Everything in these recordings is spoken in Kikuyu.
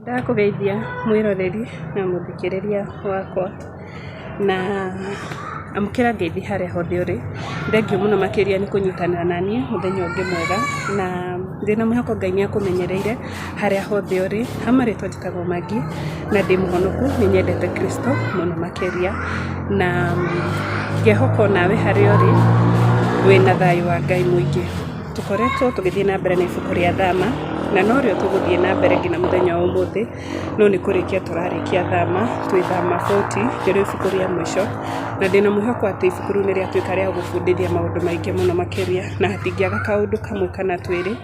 Ndakũgeithia mwĩroreri na mũthikĩrĩria wakwa, na amũkĩra ngeithi harĩa hothe ũrĩ. Thengiũ mũno makĩria nĩ kũnyitanĩra naniĩ mũthenya ũngĩ mwega, na ndĩna mwĩhoko Ngai nĩ akũmenyereire harĩa hothe ũrĩ. Ha marĩtwa njĩtagwo Maggie na ndĩ mũhonoku, nĩ nyendete Kristo mũno makĩria, na ngehoka onawe harĩa ũrĩ wĩna thayũ wa Ngai mũingĩ. Tũkoretwo tũgĩthiĩ na mbere na ibuku rĩa Thama, na norĩo tũgũthiĩ na mbere nginya mũthenya wa ũmũthĩ, no nĩ kũrĩkia tũrarĩkia Thama, twĩ Thama 40, nĩrĩo ibuku rĩa mũico, na ndĩna mwĩhoko atĩ ibuku rĩu nĩ rĩatuĩka rĩa gũgũbundithia maũndũ maingĩ mũno makĩria, na hatingĩaga kaũndũ kamwe kana twĩrĩ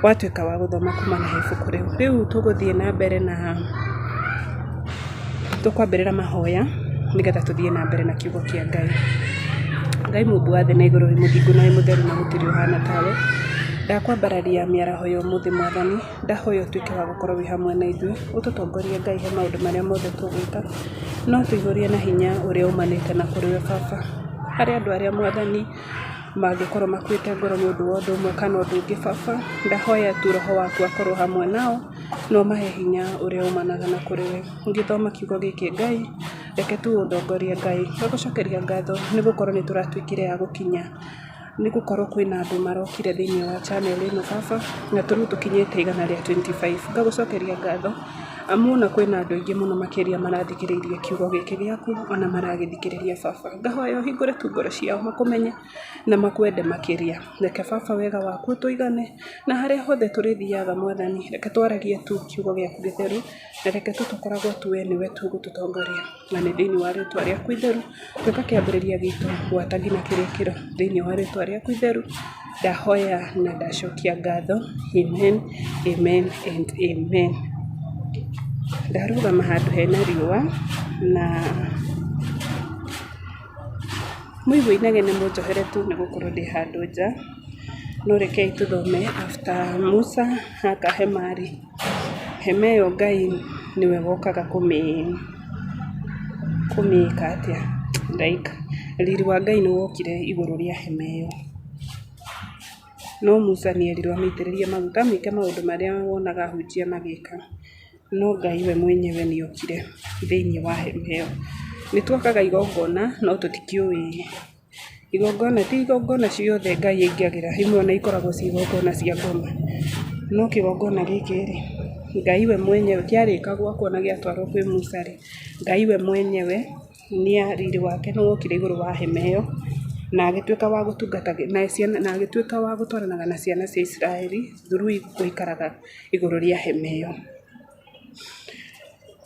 watuĩka wa gũthoma kumana na ibuku rĩu. Rĩu tũgũthiĩ na mbere na tũkwambĩrĩra mahoya nĩgetha tũthiĩ na mbere na kiugo kĩa Ngai. Ngai mũmbi wa thĩ na igũrũ, wĩ mũthingu na wĩ mũtheru na gũtirĩ ũhana tawe. Ndakwambararia mĩaraho ya ũmũthĩ Mwathani, ndahoya ũtuĩke wa gũkorwo wĩ hamwe na ithuĩ, ũtũtongorie Ngai he maũndũ marĩa mothe tũgwĩka, na ũtũihũrie na hinya ũrĩa umanĩte na kũrĩ we Baba. Harĩ andũ arĩa Mwathani mangĩkorwo makuĩte ngoro nĩ ũndũ wa ũndũ ũmwe kana ũndũ ũngĩ Baba, ndahoya tu roho waku akorwo hamwe nao, na ũmahe hinya ũrĩa umanaga na kũrĩ we. Ngĩthoma kiugo gĩkĩ Ngai, reke tu ũndongorie Ngai. Ngagũcokeria ngatho nĩ gũkorwo nĩ tũratuĩkire a gũkinya, nĩ gũkorwo kwĩna andũ marokire thĩiniĩ wa channel ĩno Baba, na rĩu tũkinyĩte 125. Ngagũcokeria ngatho, amu ona kwĩna andũ aingĩ mũno makĩria marathikĩrĩirie kiugo gĩkĩ gĩaku, ona maragĩthikĩrĩria Baba. Ngahoya ũhingũre tu ngoro ciao makũmenye na makwende makĩria. Reke Baba wega waku ũtũigane, na harĩa hothe tũrĩthiaga Mwathani, reke twaragie tu kiugo gĩaku gĩtheru, na reke tu tũkoragwo tu we nĩwe tu ũgũtũtongoria. Na nĩ thĩinĩ wa rĩtwa rĩaku itheru, tuĩka kĩambĩrĩria gitũ gwata nginya kĩrĩkĩro. Thĩinĩ wa rĩtwa rĩaku itheru, ndahoya na ndacokia ngatho. Amen, amen and amen. Ndarũgama handũ hena riũa na mwaigua inegene mũnjohere tu nĩ gũkorwo ndĩ handũ nja. No rekei tũthome after Musa aka hema rĩ, hema ĩyo Ngai nĩwe wokaga kũmĩka atĩa, like riri wa Ngai nĩ wokire igũrũ rĩa hema ĩyo. No Musa nĩ erirwo amĩitĩrĩrie maguta amĩke maũndũ marĩa wonaga ahunjia magĩka. No Ngai we mwenyewe nĩ okire thĩiniĩ wa hema ĩyo. Nĩ twakaga igongona no tũtikĩũĩ igongona ti igongona ciothe Ngai aingagĩra, imwe ona ikoragwo ci igongona cia ngoma. No kĩgongona gĩkĩ rĩ, Ngai we mwenyewe kĩarĩka gwakwo na gĩatwarwo kwĩ Musa rĩ, Ngai we mwenyewe riri wake nĩ wokire igũrũ wa hema ĩyo, na agĩtuĩka wa gũtungata na agĩtuĩka wa gũtwaranaga na ciana cia Isiraeli through gũikaraga igũrũ rĩa hema ĩyo.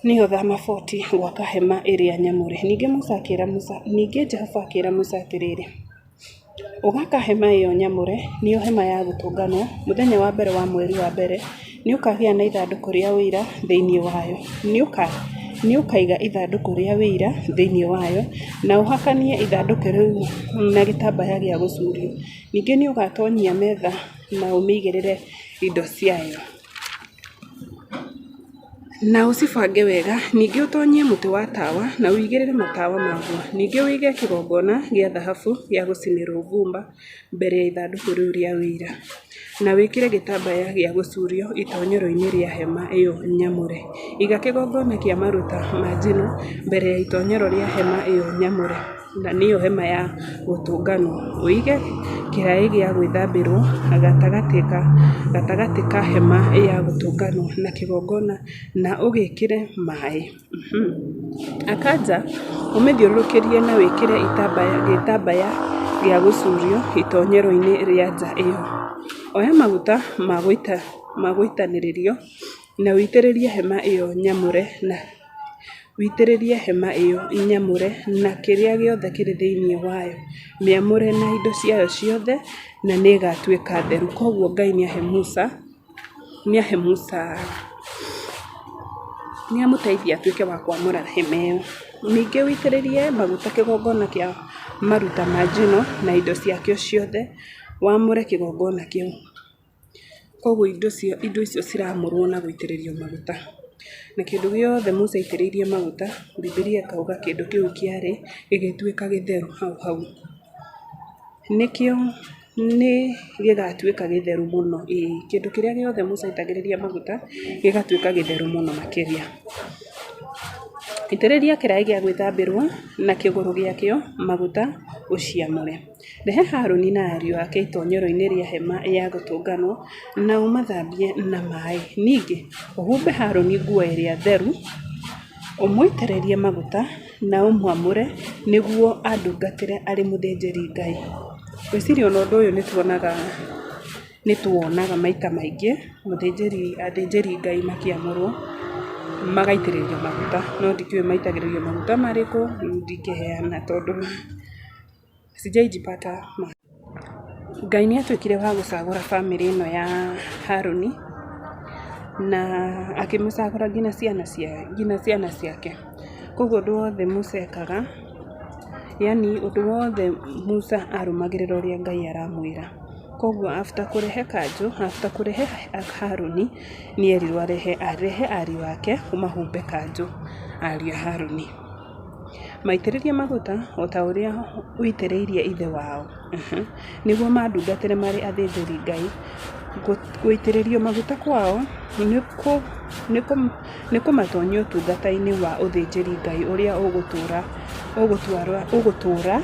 Nĩyo Thama 40 gwaka hema ĩrĩa nyamũre. Ningĩ Musa akĩra Musa, ningĩ Jehova akĩra Musa atĩrĩrĩ, Ũgaaka hema ĩyo nyamũre, nĩyo hema ya gũtũnganwo, mũthenya wa mbere wa mweri wa mbere, nĩ ũkaagĩa na ithandũkũ rĩa ũira thĩinĩ wayo. Nĩ ũkaiga ithandũkũ rĩa ũira thĩinĩ wayo, na ũhakanie ithandũkũ rĩu na gĩtambaya gĩa gũcuurio. Ningĩ nĩ ũgaatoonyia metha na ũmĩigĩrĩre indo ciayo. Na ũcibange wega, ningĩ ũtonyie mũtĩ wa tawa na ũigĩrĩre matawa maguo. Ningĩ ũige kĩgongona gĩa thahabu gĩa gũcinĩrwo ũbumba mbere ya ithandũkũ rĩu rĩa Ũira, na wĩkĩre gĩtambaya gĩa gũcuurio itoonyero-inĩ rĩa hema ĩyo nyamũre. Iga kĩgongona kĩa maruta ma njino mbere ya itoonyero rĩa hema ĩyo nyamũre, na nĩyo hema ya gũtũnganwo. Ũige kĩraĩ gĩa gwĩthambĩrwo gatagatĩ ka hema ya gũtũnganwo na kĩgongona na ũgĩkĩre maĩ. Aka nja ũmĩthiũrũrũkĩrie na wĩkĩre gĩtambaya gĩa gũcuurio itoonyero-inĩ rĩa nja ĩyo. Oya maguta ma gũitanĩrĩrio na ũitĩrĩrie hema ĩyo nyamũre na Witĩrĩrie hema ĩyo nyamũre na kĩrĩa gĩothe kĩrĩ thĩinĩ wayo, mĩamũre na indo ciayo ciothe, na nĩĩgatuĩka theru. Koguo Ngai nĩahe Musa, nĩahe Musa, nĩamũteithia atuĩke wa kwamũra hema ĩyo. Ningĩ wĩitĩrĩrie maguta kĩgongona kĩa maruta ma njino na indo ciakĩo ciothe, wamũre kĩgongona kĩu. Koguo indo icio ciramũrwo na gũitĩrĩrio maguta. Na kĩndũ gĩothe Musa aitĩrĩirie maguta, Bibilia ĩkauga kĩndũ kĩu kĩarĩ gĩgĩtuĩka gĩtheru hau hau. Nĩkĩo nĩ gĩgatuĩka gĩtheru mũno. Ĩĩ, kĩndũ kĩrĩa gĩothe Musa aitagĩrĩria maguta gĩgatuĩka gĩtheru mũno makĩria. Itĩrĩria kĩraĩ gĩa gwĩthambĩrwo na kĩgũrũ gĩakĩo maguta ũciamũre. Rehe Harũni na ariũ ake itonyero-inĩ rĩa hema ya gũtũnganwo na ũmathambie na maĩ. Ningĩ ũhumbe Harũni nguo ĩrĩa theru, ũmũitĩrĩrie maguta na ũmwamũre nĩguo andungatĩre arĩ mũthĩnjĩri-Ngai. Ngwĩciria ona ũndũ ũyũ nĩ tuonaga nĩ tuonaga maita maingĩ mũthĩnjĩri athĩnjĩri Ngai makĩamũrwo magaitĩrĩrio maguta, no ndikĩũĩ maitagĩrĩrio maguta marĩkũ, ndingĩheana tondũ sijaijipata. Ngai nĩ atuĩkire wa gũcagũra bamĩrĩ ĩno ya Harũni, na akĩmĩcagũra nginya ciana cia nginya ciana ciake. Koguo ũndũ wothe Musa ekaga, yaani ũndũ wothe Musa arũmagĩrĩra ũrĩa Ngai aramwĩra. Koguo after kũrehe kanjũ, after kũrehe Harũni, nĩ erirwo arehe arehe ariũ ake ũmahumbe kanjũ, ariũ a Harũni. Maitĩrĩrie maguta o ta ũrĩa ũitĩrĩirie ithe wao, nĩguo mandungatĩre marĩ athĩnjĩri-Ngai. Gũitĩrĩrio maguta kwao nĩ kũmatonyia ũtungata-inĩ wa ũthĩnjĩri-Ngai ũrĩa ũgũtũũra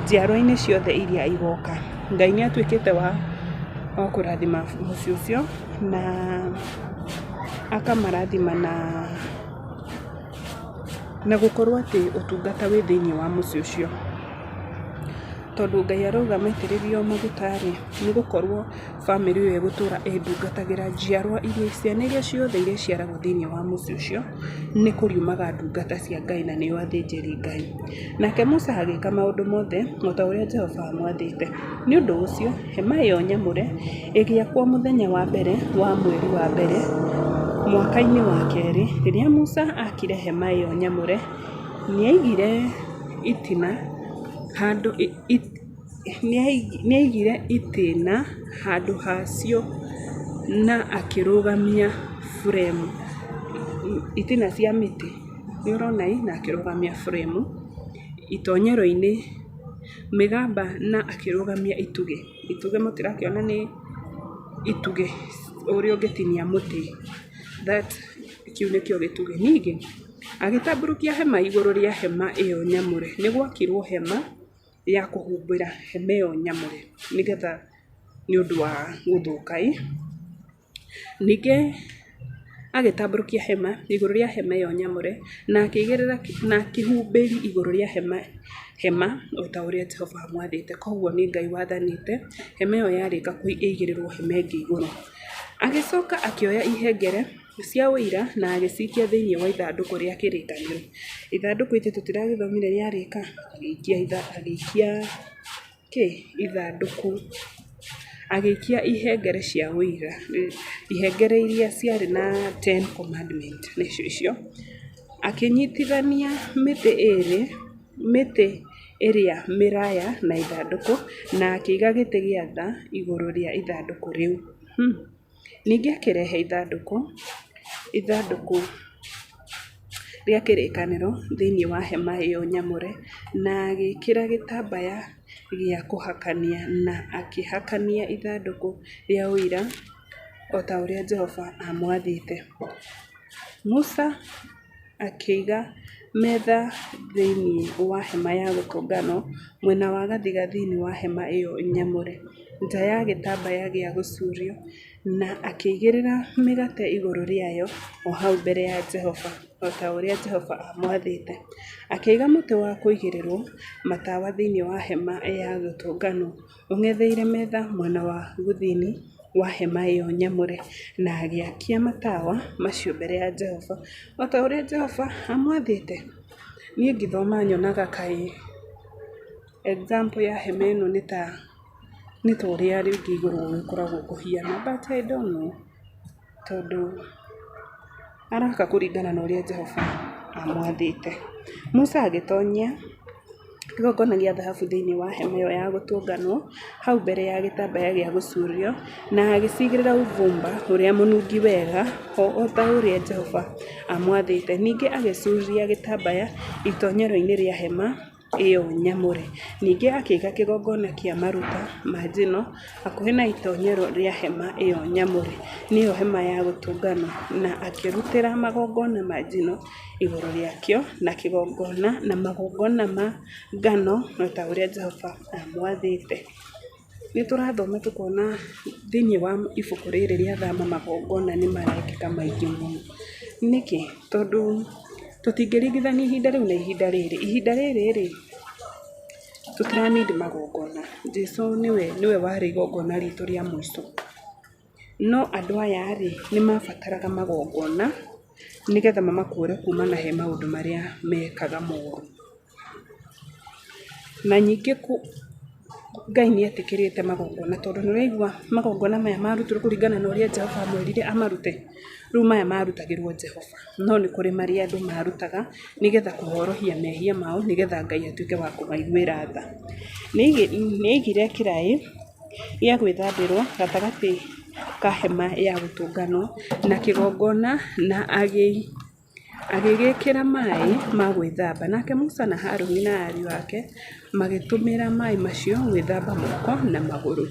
njiarwa-inĩ ciothe iria igoka. Ngai nĩ atuĩkĩte wa kũrathima mũciĩ ũcio na akamarathima na na gũkorwo atĩ ũtungata wĩ thĩiniĩ wa mũciĩ ũcio. Tondũ Ngai arauga maitĩrĩrio maguta rĩ, nĩ gũkorwo bamĩrĩ ĩyo ĩgũtũra ĩndungatagĩra njiarwa iria, ciana iria ciothe irĩciaragwo thĩiniĩ wa mũciĩ ũcio, nĩ kũriumaga ndungata cia Ngai na nĩo athĩnjĩri Ngai. Nake Musa agĩka maũndũ mothe o ta ũrĩa Jehova aamwathĩte. Nĩ ũndũ ũcio, hema ĩyo nyamũre ĩgĩakwo mũthenya wa mbere wa mweri wa mbere mwaka-inĩ wa kerĩ. Rĩrĩa Musa aakire hema ĩyo nyamũre, nĩaigire itina handũ nĩaigire itĩĩna handũ hacio na akĩrũgamia buremu, itina cia mĩtĩ, nĩũrona ĩ, na akĩrũgamia buremu itonyero-inĩ, mĩgamba na akĩrũgamia itugĩ. Itugĩ mũtirakĩona nĩ itugĩ ũrĩa ũngĩtinia mũtĩ, that kĩu nĩkĩo gĩtugĩ. Ningĩ agĩtambũrũkia hema igũrũ rĩa hema ĩyo nyamũre. Nĩ gwakirwo hema ya kũhumbĩra hema ĩyo nyamũre nĩgetha nĩ ũndũ wa gũthũka ĩ. Ningĩ agĩtambũrũkia hema igũrũ rĩa hema ĩyo nyamũre na akĩigĩrĩra na kĩhumbĩri igũrũ rĩa hema hema o ta ũrĩa Jehova amwathĩte. Koguo nĩ Ngai wathanĩte hema ĩyo yarĩka ĩigĩrĩrwo hema ĩngĩ igũrũ. Agĩcoka akĩoya ihengere cia ũira na agĩcikia thĩinĩ wa ithandũkũ rĩa kĩrĩkanĩro. Ithandũkũ ithe tũtiragĩthomire rĩarĩka, agĩikia agĩikia kĩ ithandũkũ, agĩikia ihengere cia ũira, ihengere iria ciarĩ na ten commandment nĩcio icio. Akĩnyitithania mĩtĩ ĩrĩ, mĩtĩ ĩrĩa mĩraya na ithandũkũ, na akĩiga gĩtĩ gĩa tha igũrũ rĩa ithandũkũ rĩu. Ningĩ akĩrehe ithandũkũ, ithandũkũ rĩa kĩrĩkanĩro thĩinĩ wa hema ĩyo nyamũre, na agĩĩkĩra gĩtambaya gĩa kũhakania na akĩhakania ithandũkũ rĩa ũira o ta ũrĩa Jehova aamwathĩte. Musa akĩiga metha thĩinĩ wa hema ya gũtũnganwo, mwena wa gathigathini wa hema ĩyo nyamũre, nja ya gĩtambaya gĩa gũcuurio, na akĩigĩrĩra mĩgate igũrũ rĩayo o hau mbere ya Jehova, o ta ũrĩa Jehova aamwathĩte. Akĩiga mũtĩ wa kũigĩrĩrũo matawa thĩinĩ wa hema ya gũtũnganwo, ũng'etheire metha mwena wa gũthini wa hema ĩyo nyamũre, na agĩakia matawa macio mbere ya Jehova, o ta ũrĩa Jehova aamwathĩte. Niĩ ngĩthoma nyonaga kaĩ example ya hema ĩno nĩ ta nĩ ta ũrĩa rĩngĩ igũrũ gũkoragwo kũhiana but I don't know tondũ araka kũringana na ũrĩa Jehova amwathĩte. Musa agĩtonyia kĩgongona gĩa thahabu thĩinĩ wa hema ĩyo ya gũtũnganwo, hau mbere ya gĩtambaya gĩa gũcuurio, na agĩcigĩrĩra ũbumba ũrĩa mũnungi wega, o ta ũrĩa Jehova amwathĩte. Ningĩ agĩcuuria gĩtambaya itonyero-inĩ rĩa hema. ĩyo nyamũre. Ningĩ akĩiga kĩgongona kĩa maruta ma njino hakuhĩ na itoonyero rĩa hema ĩyo nyamũre, nĩyo hema ya gũtũnganwo, na akĩrutĩra magongona ma njino igũrũ rĩakĩo na kĩgongona na magongona ma ngano o ta ũrĩa Jehova aamwathĩte. Nĩ tũrathoma tũkona thĩiniĩ wa ibuku rĩrĩ rĩa Thama magongona nĩ marekĩka maingĩ mũno. Nĩkĩ? Tondũ tũtingĩringithania ihinda rĩu na ihinda rĩrĩ. Ihinda rĩrĩ rĩ, tũtira need magongona. Jesu nĩwe warĩ igongona ritũ rĩa mũico. No andũ aya rĩ, nĩ mabataraga magongona nĩgetha mamakũre kumana he maũndũ marĩa mekaga moru. Na ningĩ Ngai nĩ etĩkĩrĩte magongona tondũ nĩ ũraigua magongona maya marutirwo kũringana na ũrĩa Jehova amwĩrire amarute. Rĩu maya marutagĩrwo Jehova, no nĩ kũrĩ marĩa andũ marutaga nĩgetha kũhorohia mehia mao nĩgetha Ngai atuĩke wa kũmaiguĩra tha. Nĩ aigire kĩraĩ gĩa gwĩthambĩrwo gatagatĩ ka hema ya gũtũnganwo na kĩgongona na agĩgĩĩkĩra maĩ ma gwĩthamba. Nake Musa na Harũni na ariũ ake magĩtũmĩra maĩ macio gwĩthamba moko na magũrũ.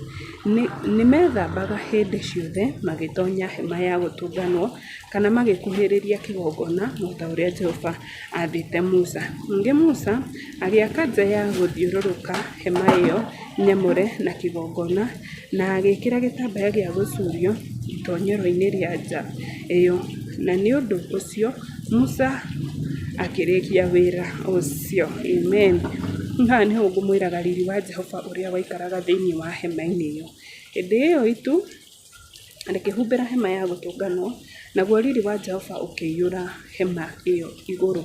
Nĩ meethambaga hĩndĩ ciothe magĩtonya hema ya gũtũnganwo kana magĩkuhĩrĩria kĩgongona o ta ũrĩa Jehova aathĩte Musa. Ningĩ Musa agĩaka nja ya gũthiũrũrũka hema ĩyo nyamũre na kĩgongona, na agĩĩkĩra gĩtambaya gĩa gũcuurio itoonyero-inĩ rĩa nja ĩyo, na nĩ ũndũ ũcio Musa akĩrĩkia wĩra ũcio. Amen. Haha nĩho ngũmwĩraga riri wa Jehova ũrĩa waikaraga thĩinĩ wa hema-inĩ ĩyo. Hĩndĩ ĩyo itu rĩkĩhumbĩra hema ya gũtũnganwo, naguo riri wa Jehova ũkĩiyũra hema ĩyo igũrũ,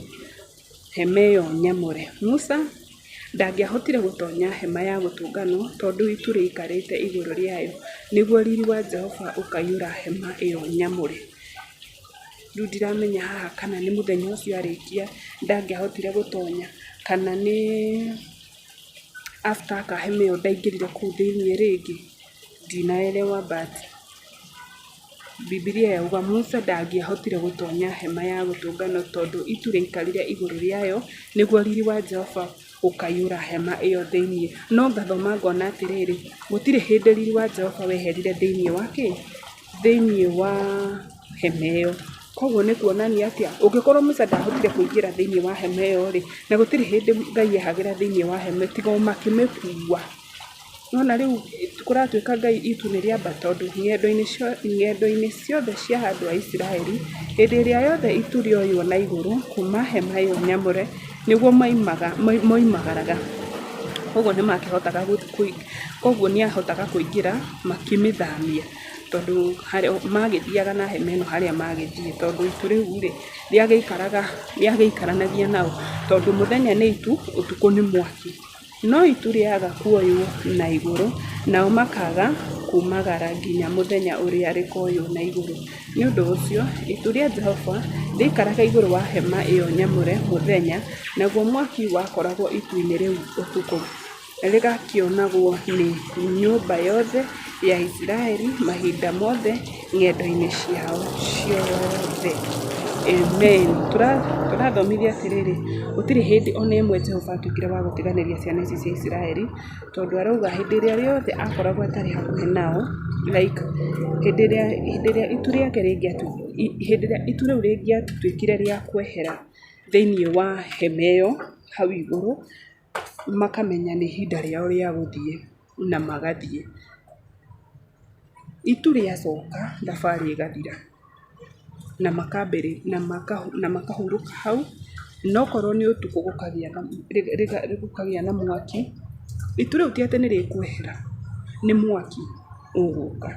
hema ĩyo nyamũre. Musa ndangĩahotire gũtonya hema ya gũtũnganwo tondũ itu rĩaikarĩte igũrũ rĩayo, nĩguo riri wa Jehova ũkaiyũra hema ĩyo nyamũre. Rĩu ndiramenya haha kana nĩ mũthenya ũcio arĩkia ndangĩahotire gũtonya, kana nĩ after aka hema ĩyo ndaingĩrire kũu thĩiniĩ rĩngĩ, ndinaelewa but Bibilia yauga Musa ndangĩahotire gũtonya hema ya gũtũnganwo tondũ itu rĩaikarire igũrũ rĩayo, nĩguo riri wa Jehova ũkaiyũra hema ĩyo thĩiniĩ. No ngathoma ngona atĩrĩrĩ, gũtirĩ hĩndĩ riri wa Jehova weherire thĩiniĩ wa kĩ? Thĩiniĩ wa hema ĩyo. Koguo nĩ kuonania atĩa? Ũngĩkorwo Musa ndahotire kũingĩra thĩiniĩ wa hema ĩyo rĩ, na gũtirĩ hĩndĩ Ngai ehagĩra thĩiniĩ wa hema tiga o makĩmĩkua. Nĩwona rĩu kũratuĩka Ngai itu nĩ rĩamba tondũ ng'endo-inĩ ciothe cia andũ a Isiraeli, hĩndĩ ĩrĩa yothe itu rĩoywo na igũrũ kuma hema ĩyo nyamũre, nĩguo moimagaraga. Koguo nĩ makĩhotaga koguo nĩ ahotaga kũingĩra makĩmĩthamia tondũ magĩthiaga na hema ĩno harĩa magĩthiĩ tondũ itu rĩu rĩ, rĩagĩikaraga rĩagĩikaranagia nao tondũ mũthenya nĩ itu, ũtukũ nĩ mwaki. No itu rĩaga kuoywo na igũrũ, nao makaaga kuumagara nginya mũthenya ũrĩa rĩkoywo na igũrũ. Nĩ ũndũ ũcio, itu rĩa Jehova rĩaikaraga igũrũ wa hema ĩyo nyamũre mũthenya, naguo mwaki wakoragwo itu-inĩ rĩu ũtukũ, rĩgakĩonagwo nĩ nyũmba yothe ya Isiraeli mahinda mothe ng'endo-inĩ ciao ciothe. Amen. Tũrathomithio atĩrĩrĩ, gũtirĩ hĩndĩ ona ĩmwe Jehova atuĩkire wa gũtiganĩria ciana ici cia Isiraeli, tondũ arauga hĩndĩ ĩrĩa yothe akoragwo atarĩ hakuhĩ nao, like hĩndĩ ĩrĩa itu rĩake hĩndĩ ĩrĩa itu rĩu rĩngĩatuĩkire rĩa kwehera thĩiniĩ wa hema ĩyo hau igũrũ, makamenya nĩ ihinda rĩao rĩa gũthiĩ na magathiĩ. Itu rĩacoka thabarĩ ĩgathira na na makahurũka hau, na okorwo nĩ ũtukũ gũkagĩa na mwaki. Itu rĩu ti atĩ nĩ rĩkwehera, nĩ mwaki ũgũka.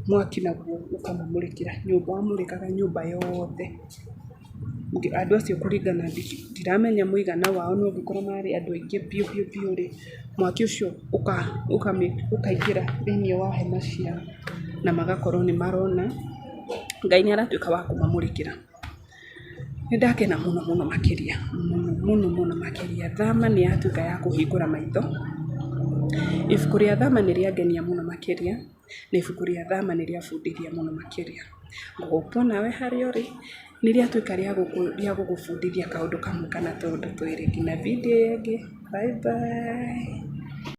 Mwaki naguo ũkamamũrĩkĩra nyũmba, wamũrĩkaga nyũmba yothe. Andũ acio kũringana ndiramenya mũigana wao no ũngĩkorwo marĩ andũ aingĩ biũ biũ biũ rĩ, mwaki ũcio ũkaingĩra thĩiniĩ wa hema ciao na magakorwo nĩ marona Ngai nĩ aratuĩka wa kũmamũrĩkĩra. Nĩ ndakena mũno mũno makĩria, mũno mũno mũno makĩria. Thama nĩ yatuĩka ya kũhingũra maitho. Ibuku rĩa Thama nĩ rĩangenia mũno makĩria, na ibuku rĩa Thama nĩ rĩabundithia mũno makĩria. Ngũhope onawe harĩa ũrĩ. Nĩ rĩatuĩka rĩa gũgũbundithia kaũndũ kamwe kana tũũndũ twĩrĩ. Nginya video ĩyo ĩngĩ, bye bye.